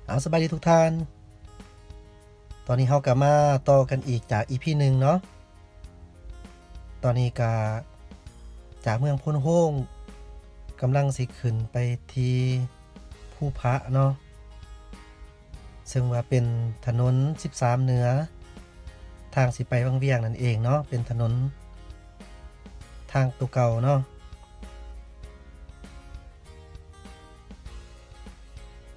ເອົາ ສະບາຍດີທຸກທ່ານ. ຕອນນີ້ເຮົາກໍມາຕໍ່ກັນອີກຈາກ ອີພີ ໜຶ່ງເນາະ. ຕອນນີ້ກໍຈາກເມືອງໂພນໂຮງ ກຳລັງຊິຂຶ້ນໄປທີ່ພູພະເນາະ, ເຊິ່ງວ່າເປັນຖະໜົນສິບສາມເໜືອ ທາງຊິໄປວັງວຽງນັ້ນເອງເນາະ, ເປັນຖະໜົນທາງໂຕເກົ່າເນາະ.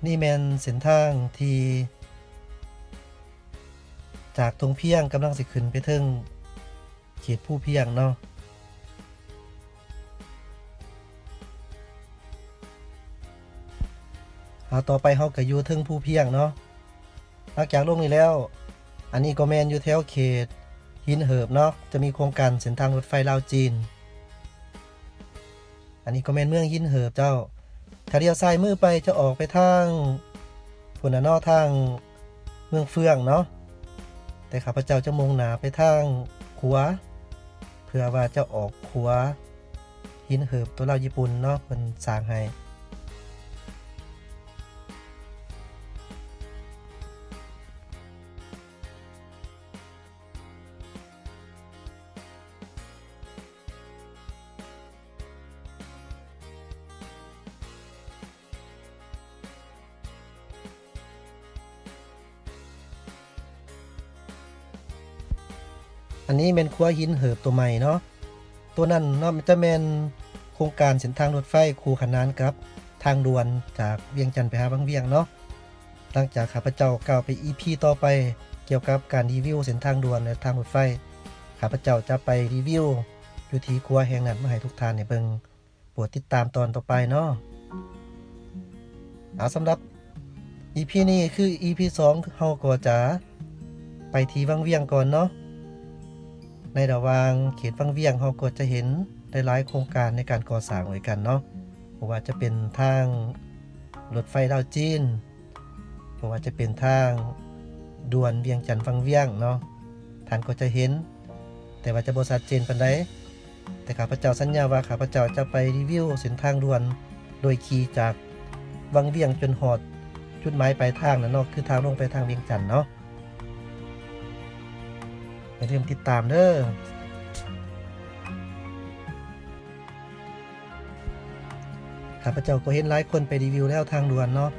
ນີ້ແມ່ນເສັ້ນທາງທີ່ຈາກທົ່ງພຽງກຳລັງຊິຂຶ້ນໄປເທິງເຂດພູພຽງເນາະ. ເອົາ ຕໍ່ໄປເຮົາກໍຢູ່ເທິງພູພຽງເນາະ. ຫຼັງຈາກລົງນີ້ແລ້ວ, ອັນນີ້ກໍແມ່ນຢູ່ແຖວເຂດຫີນເຫີບເນາະ, ຈະມີໂຄງການເສັ້ນທາງລົດໄຟລາວ-ຈີນ. ອັນນີ້ກໍແມ່ນເມືອງຫີນເຫີບເຈົ້າ. ຖ້າລ້ຽວຊ້າຍມືໄປຈະອອກໄປທາງພຸ້ນນະເນາະ, ທາງເມືອງເຟືອງເນາະ. ແຕ່ຂ້າພະເຈົ້າຈະມຸ່ງໜ້າໄປທາງຂວາ ເພື່ອວ່າຈະອອກຂົວຫີນເຫີບຕົວລາວຍີ່ປຸ່ນເນາະ, ເພິ່ນສ້າງໃຫ້. ອັນນີ້ແມ່ນຂົວຫີນເຫີບຕົວໃໝ່ເນາະ. ຕົວນັ້ນເນາະ ຈະແມ່ນໂຄງການເສັ້ນທາງລົດໄຟຄູ່ຂະໜານກັບທາງດ່ວນຈາກວຽງຈັນໄປຫາວັງວຽງເນາະ. ຫຼັງຈາກຂ້າພະເຈົ້າກ່າວໄປ ອີພີ ຕໍ່ໄປ ກ່ຽວກັບການຣີວິວເສັ້ນທາງດ່ວນ ແລະ ທາງລົດໄຟ, ຂ້າພະເຈົ້າຈະໄປຣີວິວຢູ່ທີ່ຂົວແຫ່ງນັ້ນມາໃຫ້ທຸກທ່ານໄດ້ເບິ່ງ. ໂປດຕິດຕາມຕອນຕໍ່ໄປເນາະ. ເອົາ ສຳລັບ ອີພີ ນີ້ຄື ອີພີ ສອງ ເຮົາກໍຈະໄປທີ່ວັງວຽງກ່ອນເນາະ. ໃນລະຫວ່າງເຂດວັງວຽງ ເຮົາກໍຈະເຫັນຫຼາຍໆໂຄງການໃນການກໍ່ສ້າງດ້ວຍກັນເນາະ, ບໍ່ວ່າຈະເປັນທາງລົດໄຟລາວ-ຈີນ, ບໍ່ວ່າຈະເປັນທາງດ່ວນວຽງຈັນວັງວຽງເນາະ, ທ່ານກໍຈະເຫັນ ແຕ່ວ່າຈະບໍ່ຊັດເຈນປານໃດ. ແຕ່ຂ້າພະເຈົ້າສັນຍາວ່າ ຂ້າພະເຈົ້າຈະໄປຣີວິວເສັ້ນທາງດ່ວນ ໂດຍຂີ່ຈາກວັງວຽງຈົນຮອດຈຸດໝາຍປາຍທາງນັ້ນເນາະ, ຄືທາງລົງໄປທາງວຽງຈັນເນາະ. ຢ່າລືມຕິດຕາມເດີ້. ຂ້າພະເຈົ້າກໍເຫັນຫຼາຍຄົນໄປຣີວິວແລ້ວທາງດ່ວນເນາະ,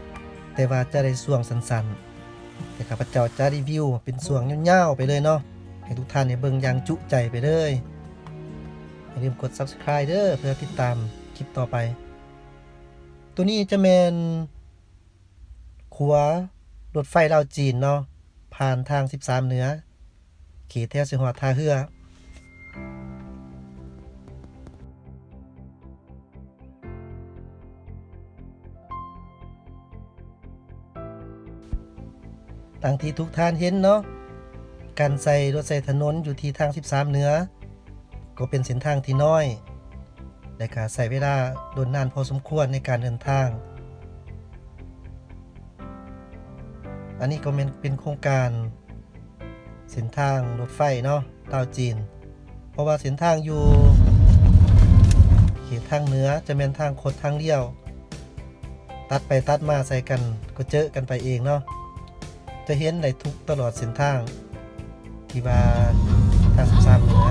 ແຕ່ວ່າຈະໄດ້ຊ່ວງສັ້ນໆ, ແຕ່ຂ້າພະເຈົ້າຈະຣີວິວເປັນຊ່ວງຍາວໆໄປເລີຍເນາະ, ໃຫ້ທຸກທ່ານໄດ້ເບິ່ງຢ່າງຈຸໃຈໄປເລີຍ. ຢ່າລືມກົດ Subscribe ເດີ້ ເພື່ອຕິດຕາມຄລິບຕໍ່ໄປ. ໂຕນີ້ຈະແມ່ນ ຂົວລົດໄຟລາວ-ຈີນເນາະ, ຜ່ານທາງສິບສາມເໜືອ ເຂດແຖວຊິຮອດທ່າເຮືອ. ດັ່ງທີ່ທຸກທ່ານເຫັນເນາະ, ການໃຊ້ລົດໃຊ້ຖະໜົນຢູ່ທີ່ທາງສິບສາມເໜືອ ກໍເປັນເສັ້ນທາງທີ່ນ້ອຍ ແລະ ກະໃຊ້ເວລາດົນນານພໍສົມຄວນໃນການເດີນທາງ. ອັນນີ້ກໍແມ່ນເປັນໂຄງການເສັ້ນທາງລົດໄຟເນາະ ລາວ-ຈີນ, ເພາະວ່າເສັ້ນທາງຢູ່ເຂດທາງເໜືອຈະແມ່ນທາງຄົດທາງລ້ຽວ ຕັດໄປຕັດມາໃສ່ກັນ ກໍເຈີກັນໄປເອງເນາະ. ຈະເຫັນໄດ້ທຸກຕະຫຼອດເສັ້ນທາງທີ່ວ່າທາງສິບສາມເໜືອ.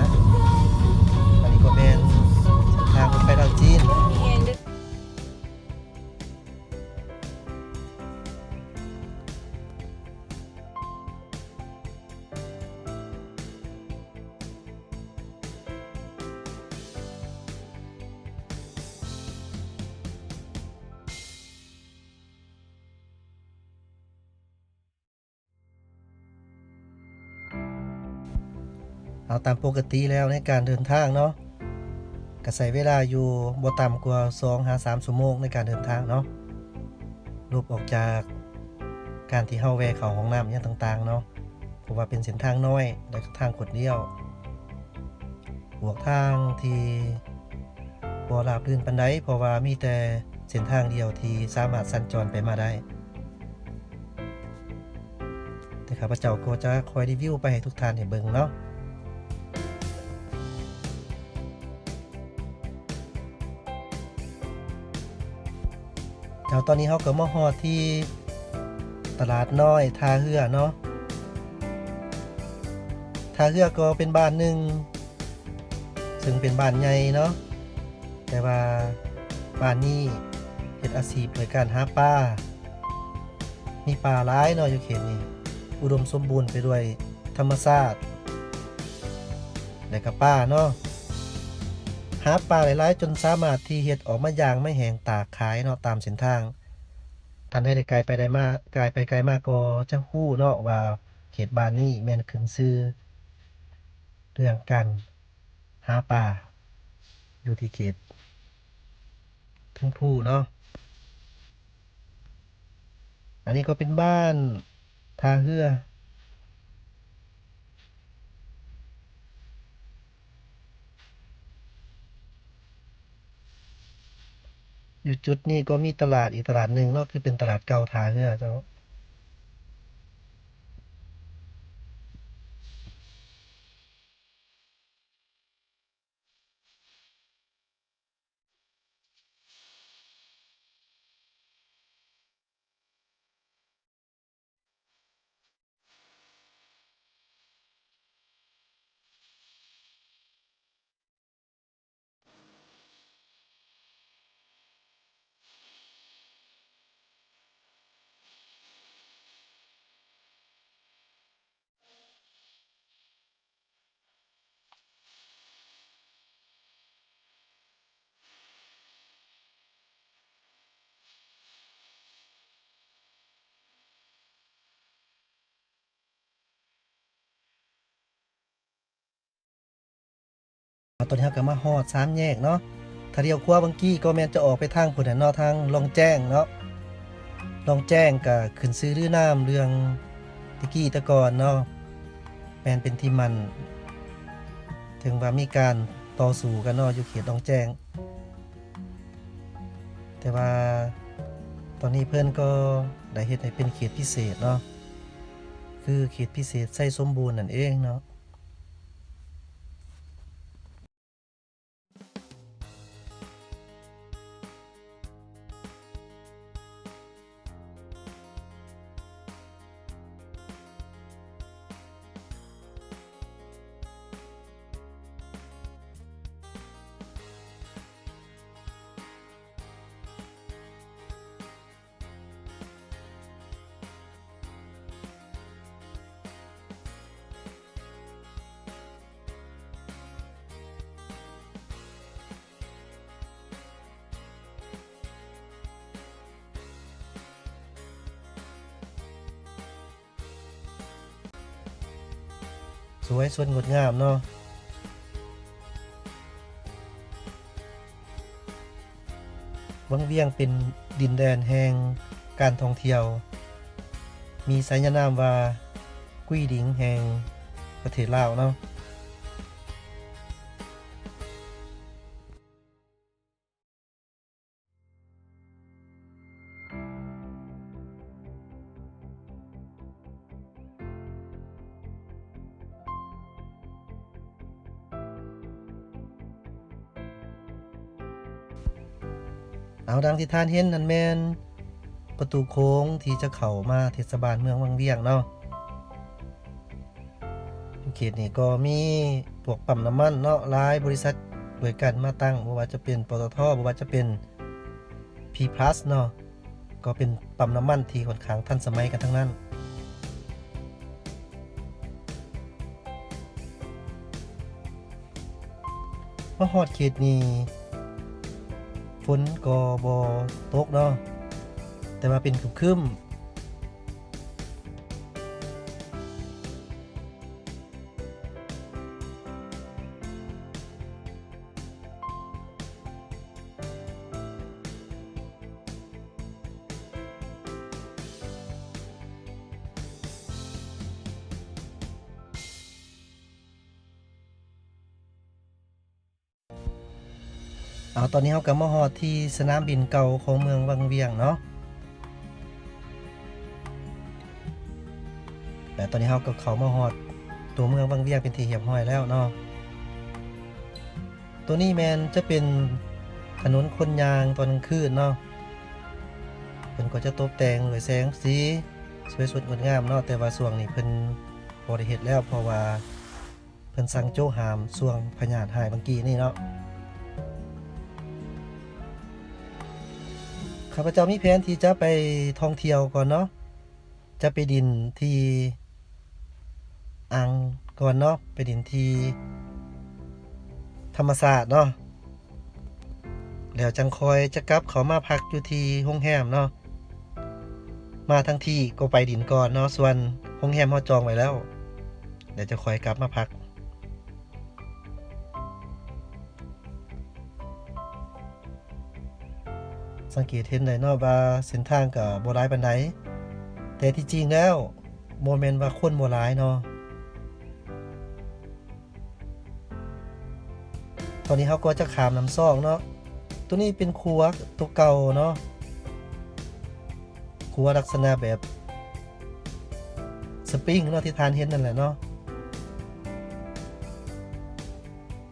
ອັນນີ້ກໍແມ່ນເສັ້ນທາງລົດໄຟລາວ-ຈີນ. ເອົາ ຕາມປົກກະຕິແລ້ວໃນການເດີນທາງເນາະ ກະໃຊ້ເວລາຢູ່ບໍ່ຕ່ຳກວ່າສອງຫາສາມຊົ່ວໂມງໃນການເດີນທາງເນາະ, ລົບອອກຈາກການທີ່ເຮົາແວ່ເຂົ້າຫ້ອງນ້ຳຫຍັງຕ່າງໆເນາະ, ເພາະວ່າເປັນເສັ້ນທາງນ້ອຍ ແລະ ທາງຄົດລ້ຽວ. ບວກທາງທີ່ບໍ່ລາບລື່ນປານໃດ ເພາະວ່າມີແຕ່ເສັ້ນທາງດຽວທີ່ສາມາດສັນຈອນໄປມາໄດ້. ແຕ່ຂ້າພະເຈົ້າກໍຈະຄອຍຣີວິວໄປໃຫ້ທຸກທ່ານໄດ້ເບິ່ງເນາະ. ເຈົ້າ ຕອນນີ້ເຮົາກໍມາຮອດທີ່ ຕະຫຼາດນ້ອຍທ່າເຮືອເນາະ. ທ່າເຮືອກໍເປັນບ້ານໜຶ່ງ ເຊິ່ງເປັນບ້ານໃຫຍ່ເນາະ, ແຕ່ວ່າບ້ານນີ້ເຮັດອາຊີບໂດຍການຫາປາ. ມີປາຫຼາຍເນາະ ຢູ່ເຂດນີ້ ອຸດົມສົມບູນໄປດ້ວຍທຳມະຊາດ ແລະກະປາເນາະ. ຫາປາຫຼາຍໆ ຈົນສາມາດທີ່ເຮັດອອກມາຢ່າງ ມາແຫ້ງຕາກຂາຍເນາະ ຕາມເສັ້ນທາງ. ທ່ານໃດໄດ້ກາຍໄປໄດ້ມາ ກາຍໄປກາຍມາກໍຈະຮູ້ເນາະວ່າ ເຂດບ້ານນີ້ແມ່ນຂຶ້ນຊື່ເລື່ອງການຫາປາ ຢູ່ທີ່ເຂດເທິງພູເນາະ. ອັນນີ້ກໍເປັນບ້ານທ່າເຮືອ. ຢູ່ຈຸດນີ້ກໍມີຕະຫຼາດອີກຕະຫຼາດໜຶ່ງເນາະ ຄືເປັນຕະຫຼາດເກົ່າທ່າເຮືອເຈົ້າ. ຕອນນີ້ເຮົາກໍມາຮອດສາມແຍກເນາະ. ຖ້າລ້ຽວຂວາເມື່ອກີ້ກໍແມ່ນຈະອອກໄປທາງພຸ້ນແຫຼະເນາະ ທາງລ່ອງແຈ້ງເນາະ. ລ່ອງແຈ້ງກໍຂຶ້ນຊື່ລືນາມເລື່ອງແຕ່ກີ້ແຕ່ກ່ອນເນາະ ແມ່ນເປັນທີ່ໝັ້ນ ເຖິງວ່າມີການຕໍ່ສູ້ກັນເນາະ ຢູ່ເຂດລ່ອງແຈ້ງ. ແຕ່ວ່າຕອນນີ້ເພິ່ນກໍໄດ້ເຮັດໃຫ້ເປັນເຂດພິເສດເນາະ ຄືເຂດພິເສດໄຊສົມບູນນັ້ນເອງເນາະ. ສວຍສົດງົດງາມເນາະ. ວັງວຽງເປັນດິນແດນແຫ່ງການທ່ອງທ່ຽວ ມີສາຍານາມວ່າ ກຸຍດິງແຫ່ງປະເທດລາວເນາະ. ເອົາ ດັ່ງທີ່ທ່ານເຫັນນັ້ນແມ່ນປະຕູໂຂງທີ່ຈະເຂົ້າມາເທດສະບານເມືອງວັງວຽງເນາະ. ເຂດນີ້ກໍມີພວກປ້ຳນ້ຳມັນເນາະ ຫຼາຍບໍລິສັດດ້ວຍກັນມາຕັ້ງ ບໍ່ວ່າຈະເປັນ ປຕທ ບໍ່ວ່າຈະເປັນ ພີພລັສ ເນາະ ກໍເປັນປ້ຳນ້ຳມັນທີ່ຂ້ອນຂ້າງທັນສະໄໝກັນທັງນັ້ນ. ມາຮອດເຂດນີ້ ຝົນກໍບໍ່ຕົກເນາະ ແຕ່ວ່າເປັນຄຶ້ມໆ. ເອົາ ຕອນນີ້ເຮົາກໍມາຮອດທີ່ສະໜາມບິນເກົ່າຂອງເມືອງວັງວຽງເນາະ ແລະ ຕອນນີ້ເຮົາກໍເຂົ້າມາຮອດຕົວເມືອງວັງວຽງເປັນທີ່ຮຽບຮ້ອຍແລ້ວເນາະ. ຕົວນີ້ແມ່ນຈະເປັນຖະໜົນຄົນຍ່າງຕອນກາງຄືນເນາະ ເພິ່ນກໍຈະຕົບແຕ່ງດ້ວຍແສງສີ ສວຍສົດງົດງາມເນາະ, ແຕ່ວ່າຊ່ວງນີ້ເພິ່ນບໍ່ໄດ້ເຮັດແລ້ວ ເພາະວ່າເພິ່ນສັ່ງໂຈະຫາມຊ່ວງພະຍາດຮ້າຍບາງກີ້ນີ້ເນາະ. ຂ້າພະເຈົ້າມີແຜນທີ່ຈະໄປທ່ອງທ່ຽວກ່ອນເນາະ, ຈະໄປດິນທີ່ອ່າງກ່ອນເນາະ, ໄປດິນທີ່ທຳມະຊາດເນາະ. ແລ້ວຈັ່ງຄ່ອຍຈະກັບເຂົ້າມາພັກຢູ່ທີ່ໂຮງແຮມເນາະ. ມາທັງທີກໍໄປດິນກ່ອນເນາະ, ສ່ວນໂຮງແຮມເຮົາຈອງໄວ້ແລ້ວ, ແລ້ວຈະຄ່ອຍກັບມາພັກ. ສັງເກດເຫັນໄດ້ເນາະວ່າເສັ້ນທາງກໍບໍ່ຫຼາຍປານໃດ, ແຕ່ທີ່ຈິງແລ້ວບໍ່ແມ່ນວ່າຄົນບໍ່ຫຼາຍເນາະ. ຕອນນີ້ເຮົາກໍຈະຂ້າມນ້ຳຊອກເນາະ. ໂຕນີ້ເປັນຂົວໂຕເກົ່າເນາະ, ຂົວລັກສະນະແບບສະປຣິງເນາະ ທີ່ທ່ານເຫັນນັ້ນແຫຼະເນາະ.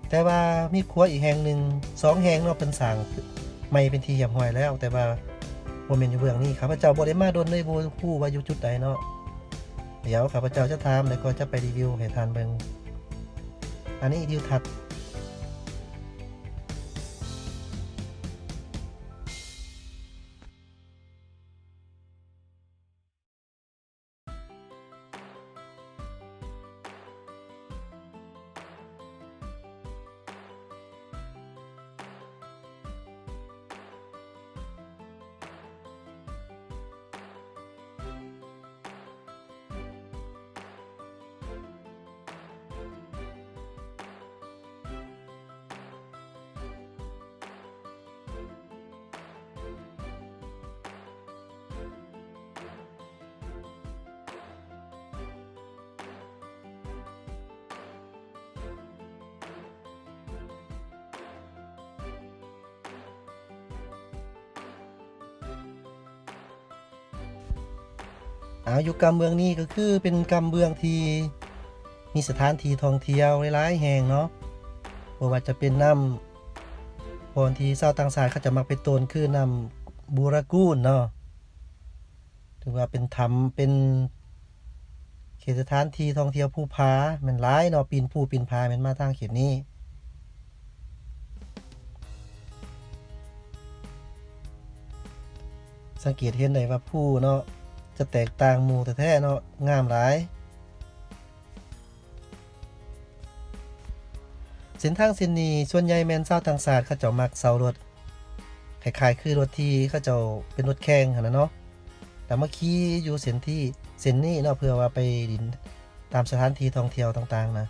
ແຕ່ວ່າມີຂົວອີກແຫ່ງໜຶ່ງ ສອງແຫ່ງເນາະ ເພິ່ນສ້າງໃໝ່ເປັນທີ່ຮຽບຮ້ອຍແລ້ວ, ແຕ່ວ່າບໍ່ແມ່ນຢູ່ເບື້ອງນີ້. ຂ້າພະເຈົ້າບໍ່ໄດ້ມາດົນເລີຍ ບໍ່ຮູ້ວ່າຢູ່ຈຸດໃດເນາະ. ດຽວຂ້າພະເຈົ້າຈະຖາມ ແລ້ວກໍຈະໄປຣີວິວໃຫ້ທ່ານເບິ່ງ. ອັນນີ້ທິວທັດ. ອາ ຢູ່ກຳເບື້ອງນີ້ກໍຄືເປັນກຳເບື້ອງທີ່ມີສະຖານທີ່ທ່ອງທ່ຽວຫຼາຍໆແຫ່ງເນາະ, ບໍ່ວ່າຈະເປັນນ້ຳ ບ່ອນທີ່ຊາວຕ່າງຊາດເຂົາເຈົ້າມັກໄປໂຕນ ຄືນ້ຳບູຣາກູນເນາະ. ຖືວ່າເປັນຖ້ຳ ເປັນເຂດສະຖານທີ່ທ່ອງທ່ຽວພູຜາແມ່ນຫຼາຍເນາະ, ປີນພູປີນຜາແມ່ນມາທາງເຂດນີ້. ສັງເກດເຫັນໄດ້ວ່າພູເນາະ ຈະແຕກຕ່າງໝູ່ແທ້ໆເນາະ, ງາມຫຼາຍ. ເສັ້ນທາງເສັ້ນນີ້ ສ່ວນໃຫຍ່ແມ່ນຊາວຕ່າງຊາດເຂົາເຈົ້າມັກເຊົ່າລົດ ຄ້າຍໆຄືລົດທີ່ເຂົາເຈົ້າເປັນລົດແຂ່ງຫັ້ນນະເນາະ, ແລ້ວມາຂີ່ຢູ່ເສັ້ນທີ່ ເສັ້ນນີ້ເນາະ ເພື່ອວ່າໄປຫຼິ້ນຕາມສະຖານທີ່ທ່ອງທ່ຽວຕ່າງໆນະ.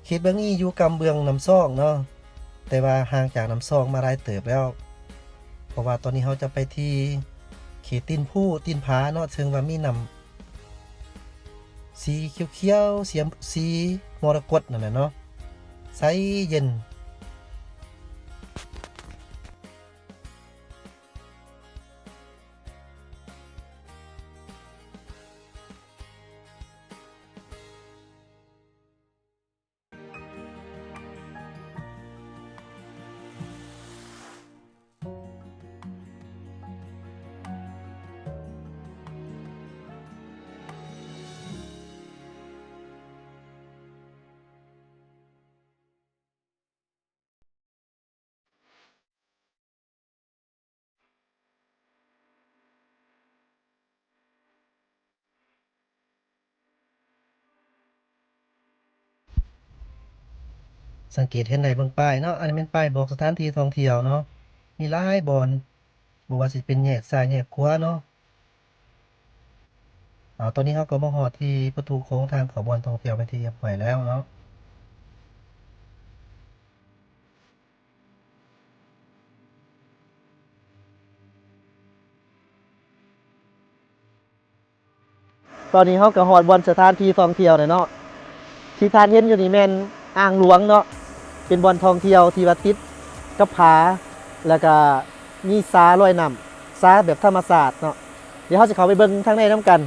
ເຂດເບື້ອງນີ້ຢູ່ກຳເບື້ອງນ້ຳຊອກເນາະ, ແຕ່ວ່າຫ່າງຈາກນ້ຳຊອກມາຫຼາຍເຕີບແລ້ວ, ເພາະວ່າຕອນນີ້ເຮົາຈະໄປທີ່ເຂດຕີນພູ ຕີນຜາເນາະ, ເຊິ່ງວ່າມີນ້ຳ ສີຂຽວໆ ສຽມ ສີມໍລະກົດນັ້ນແຫຼະເນາະ, ໃສເຢັນ. ສັງເກດເຫັນໄດ້ເບິ່ງປ້າຍເນາະ, ອັນນີ້ແມ່ນປ້າຍບອກສະຖານທີ່ທ່ອງທ່ຽວເນາະ, ມີຫຼາຍບ່ອນ ບໍ່ວ່າຊິເປັນແຍກຊ້າຍແຍກຂວາເນາະ. ເອົາ ຕອນນີ້ເຮົາກໍມາຮອດທີ່ປະຕູໂຂງທາງເຂົ້າບ່ອນທ່ອງທ່ຽວເປັນທີ່ຮຽບຮ້ອຍແລ້ວເນາະ. ຕອນນີ້ເຮົາກໍຮອດບ່ອນສະຖານທີ່ທ່ອງທ່ຽວແລ້ວເນາະ, ທີ່ທ່ານເຫັນຢູ່ນີ້ແມ່ນອ່າງຫຼວງເນາະ, ເປັນບ່ອນທ່ອງທ່ຽວທີ່ວ່າຕິດກັບຜາ ແລ້ວກໍມີສາລອຍນ້ຳ, ສາແບບທຳມະຊາດເນາະ. ດຽວເຮົາຊິເຂົ້າໄປເບິ່ງທາງໃນນຳກັນ.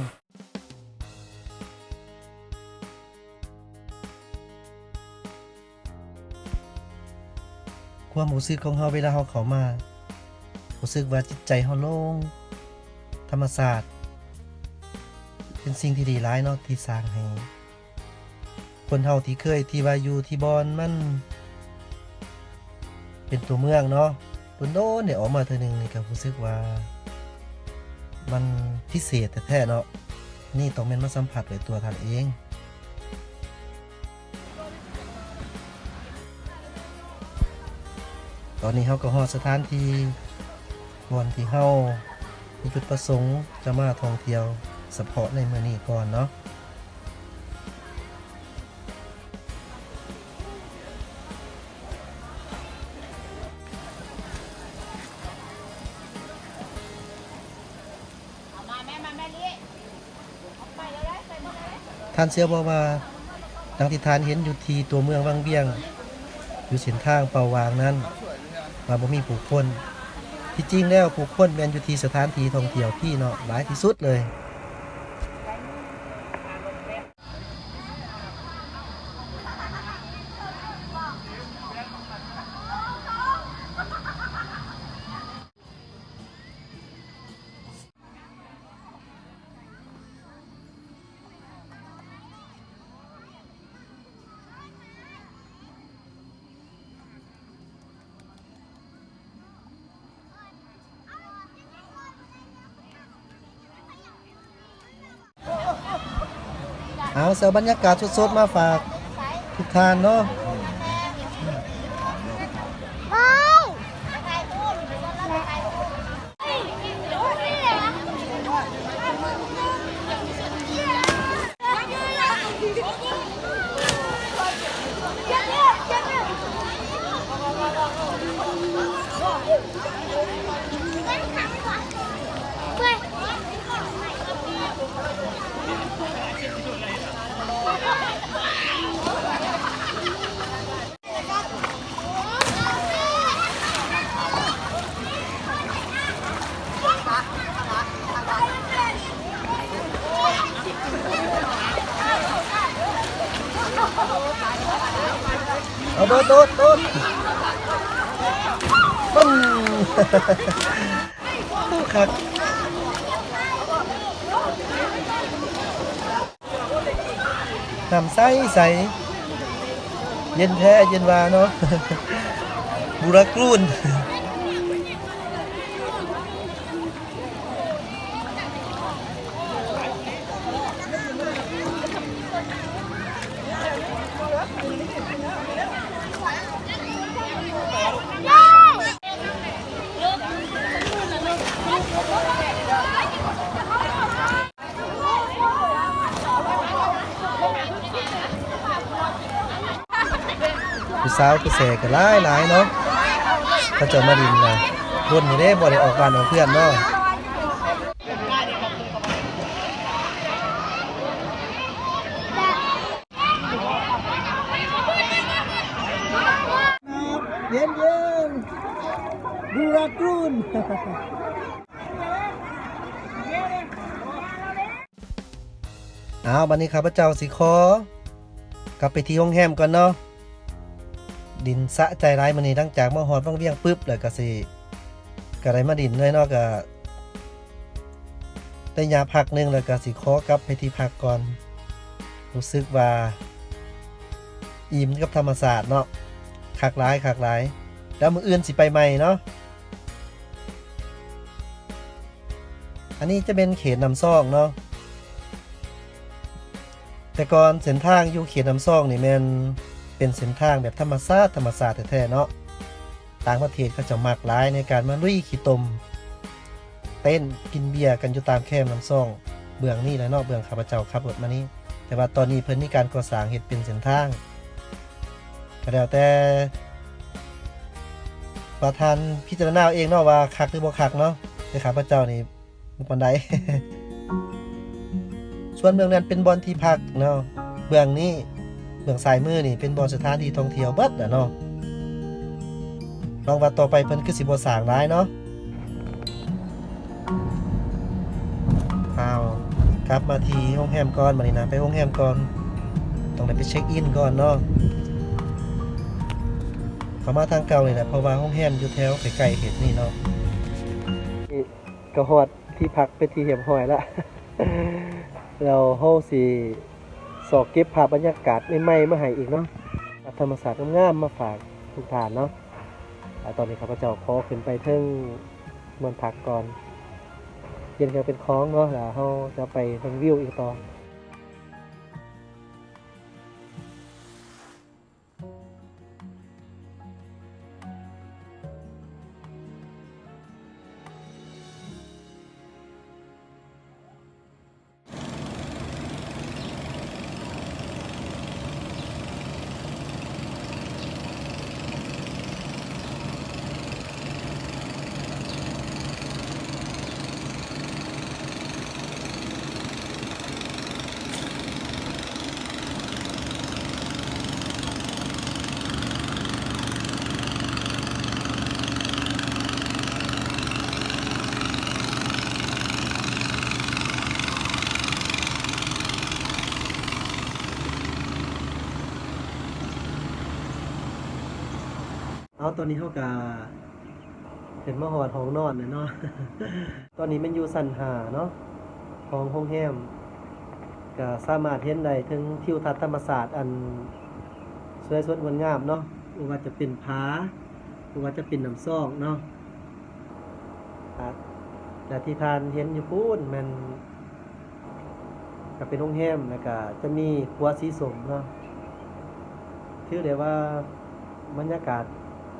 ຄວາມຮູ້ສຶກຂອງເຮົາເວລາເຮົາເຂົ້າມາ ຮູ້ສຶກວ່າຈິດໃຈເຮົາໂລ່ງ, ທຳມະຊາດເປັນສິ່ງທີ່ດີຫຼາຍເນາະ ທີ່ສ້າງໃຫ້ຄົນເຮົາທີ່ເຄີຍທີ່ວ່າຢູ່ທີ່ບ່ອນມັນເປັນຕົວເມືອງເນາະ ດົນໆໄດ້ອອກມາເທື່ອໜຶ່ງນີ້ກໍຮູ້ສຶກວ່າມັນພິເສດແທ້ໆເນາະ. ນີ້ຕ້ອງແມ່ນມາສຳຜັດດ້ວຍຕົວທ່ານເອງ. ຕອນນີ້ເຮົາກໍຮອດສະຖານທີ່ບ່ອນທີ່ເຮົາມີຈຸດປະສົງຈະມາທ່ອງທ່ຽວສະເພາະໃນມື້ນີ້ກ່ອນເນາະ. ທ່ານເຊື່ອບໍ່ວ່າ ດັ່ງທີ່ທ່ານເຫັນຢູ່ທີ່ຕົວເມືອງວັງວຽງ ຢູ່ເສັ້ນທາງເປົ່າຫວ່າງນັ້ນ ວ່າບໍ່ມີຜູ້ຄົນ? ທີ່ຈິງແລ້ວຜູ້ຄົນແມ່ນຢູ່ທີ່ສະຖານທີ່ທ່ອງທ່ຽວພີ້ເນາະ ຫຼາຍທີ່ສຸດເລີຍ. ເອົາ ເອົາບັນຍາກາດສົດໆມາຝາກທຸກທ່ານເນາະ. ເອົາ ໂດດ ໂດດ ໂດດ ປຶ້ງ ໂອ້ ຄັກ. ນ້ຳໃສໆ ເຢັນແທ້ເຢັນວ່າເນາະ ບູຣາກູນ. ຜູ້ສາວຜູ້ແສກໍຫຼາຍໆເນາະ ເຂົາເຈົ້າມາຫຼິ້ນນະ ດົນນີ້ເດ້ບໍ່ໄດ້ອອກບ້ານອອກເຮືອນເນາະ. ເຢັນໆ ບູຣາກູນ. ອ້າວ ບັດນີ້ຂ້າພະເຈົ້າຊິຂໍກັບໄປທີ່ໂຮງແຮມກ່ອນເນາະ. ດິນສະໃຈຫຼາຍມື້ນີ້ ຫຼັງຈາກມາຮອດວັງວຽງປຶບ ແລ້ວກໍຊິ ກໍໄດ້ມາດິນເລີຍເນາະ ກໍໄດ້ຍາພັກໜຶ່ງ ແລ້ວກໍຊິຂໍກັບໄປທີ່ພັກກ່ອນ. ຮູ້ສຶກວ່າອີ່ມກັບທຳມະຊາດເນາະ ຄັກຫຼາຍ ຄັກຫຼາຍ. ແລ້ວມື້ອື່ນຊິໄປໃໝ່ເນາະ. ອັນນີ້ຈະເປັນເຂດນ້ຳຊອງເນາະ. ແຕ່ກ່ອນເສັ້ນທາງຢູ່ເຂດນ້ຳຊອງນີ້ແມ່ນເປັນເສັ້ນທາງແບບທຳມະຊາດ ທຳມະຊາດແທ້ໆເນາະ. ຕ່າງປະເທດເຂົາເຈົ້າມັກຫຼາຍໃນການມາລຸຍຂີ້ຕົມ ເຕັ້ນກິນເບຍກັນຢູ່ຕາມແຄມນ້ຳຊອງ ເບື້ອງນີ້ແຫຼະເນາະ ເບື້ອງຂ້າພະເຈົ້າຂັບລົດມານີ້. ແຕ່ວ່າຕອນນີ້ເພິ່ນມີການກໍ່ສ້າງເຮັດເປັນເສັ້ນທາງ ກໍແລ້ວແຕ່ວ່າທ່ານພິຈາລະນາເອົາເອງເນາະ ວ່າຄັກຫຼືບໍ່ຄັກເນາະ ແຕ່ຂ້າພະເຈົ້ານີ້ບໍ່ປານໃດ. ສ່ວນເບື້ອງນັ້ນເປັນບ່ອນທີ່ພັກເນາະ ເບື້ອງນີ້ ເບື້ອງຊ້າຍມືນີ້ເປັນບ່ອນສະຖານທີ່ທ່ອງທ່ຽວເບິດແຫຼະເນາະ. ຫວັງວ່າຕໍ່ໄປເພິ່ນຄືຊິບໍ່ສ້າງຫຼາຍເນາະ. ອ້າວ ກັບມາທີ່ໂຮງແຮມກ່ອນ ບັດນີ້ນະ ໄປໂຮງແຮມກ່ອນ ຕ້ອງໄດ້ໄປເຊັກອິນກ່ອນເນາະ. ເຂົ້າມາທາງເກົ່ານີ້ແຫຼະ ເພາະວ່າໂຮງແຮມຢູ່ແຖວໃກ້ໆເຂດນີ້ເນາະ. ກໍຮອດ ທີ່ພັກເປັນທີ່ຮຽບຮ້ອຍລະ ແລ້ວເຮົາຊິຊອກເກັບພາບບັນຍາກາດໃໝ່ໆມາໃຫ້ອີກເນາະ ກັບທຳມະຊາດງາມໆມາຝາກທຸກທ່ານເນາະ. ອາ ຕອນນີ້ຂ້າພະເຈົ້າຂໍຂຶ້ນໄປເທິງບ່ອນພັກກ່ອນ ປ່ຽນເຄື່ອງປ່ຽນຂອງເນາະ ແລ້ວເຮົາຈະໄປເບິ່ງວິວອີກຕໍ່. ເອົາ ຕອນນີ້ເຮົາກະຂຶ້ນມາຮອດຫ້ອງນອນແລ້ວເນາະ. ຕອນນີ້ແມ່ນຢູ່ຊັ້ນຫ້າເນາະ ຂອງໂຮງແຮມ ກະສາມາດເຫັນໄດ້ເຖິງທິວທັດທຳມະຊາດອັນສວຍສົດງົດງາມເນາະ ບໍ່ວ່າຈະເປັນຜາ ບໍ່ວ່າຈະເປັນນ້ຳຊອງເນາະ. ອ່າ ແລະ ທີ່ທ່ານເຫັນຢູ່ພຸ້ນແມ່ນ ກະເປັນໂຮງແຮມ ແລ້ວກະຈະມີຂົວສີສົ້ມເນາະ ຖືໄດ້ວ່າບັນຍາກາດ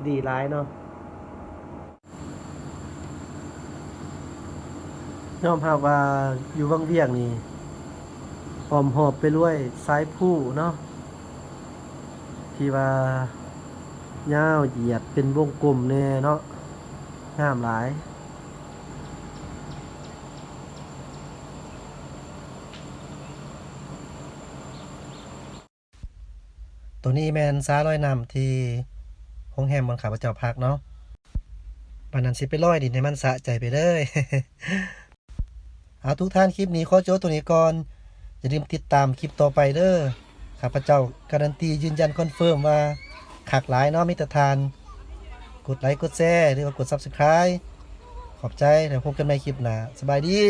ດີຫຼາຍເນາະ. ຍອມຮັບວ່າຢູ່ວັງວຽງນີ້ ອ້ອມຮອບໄປດ້ວຍສາຍພູເນາະ ທີ່ວ່າຍາວຢຽດເປັນວົງກົມແດ່ເນາະ ງາມຫຼາຍ. ໂຕນີ້ແມ່ນສາລອຍນ້ຳທີ່ໂຮງແຮມບ່ອນຂ້າພະເຈົ້າພັກເນາະ. ປານນັ້ນຊິໄປລອຍດິນໃຫ້ມັນສະໃຈໄປເລີຍ. ເອົາ ທຸກທ່ານ ຄລິບນີ້ຂໍຈົບໂຕນີ້ກ່ອນ. ຢ່າລືມຕິດຕາມຄລິບຕໍ່ໄປເດີ້. ຂ້າພະເຈົ້າກາຣັນຕີຢືນຢັນຄອນເຟີມວ່າຄັກຫຼາຍເນາະ ມີແຕ່ທ່ານກົດໄລກົດແຊ ຫຼືວ່າກົດ Subscribe. ຂອບໃຈ ແລ້ວພົບກັນໃໝ່ຄລິບໜ້າ. ສະບາຍດີ.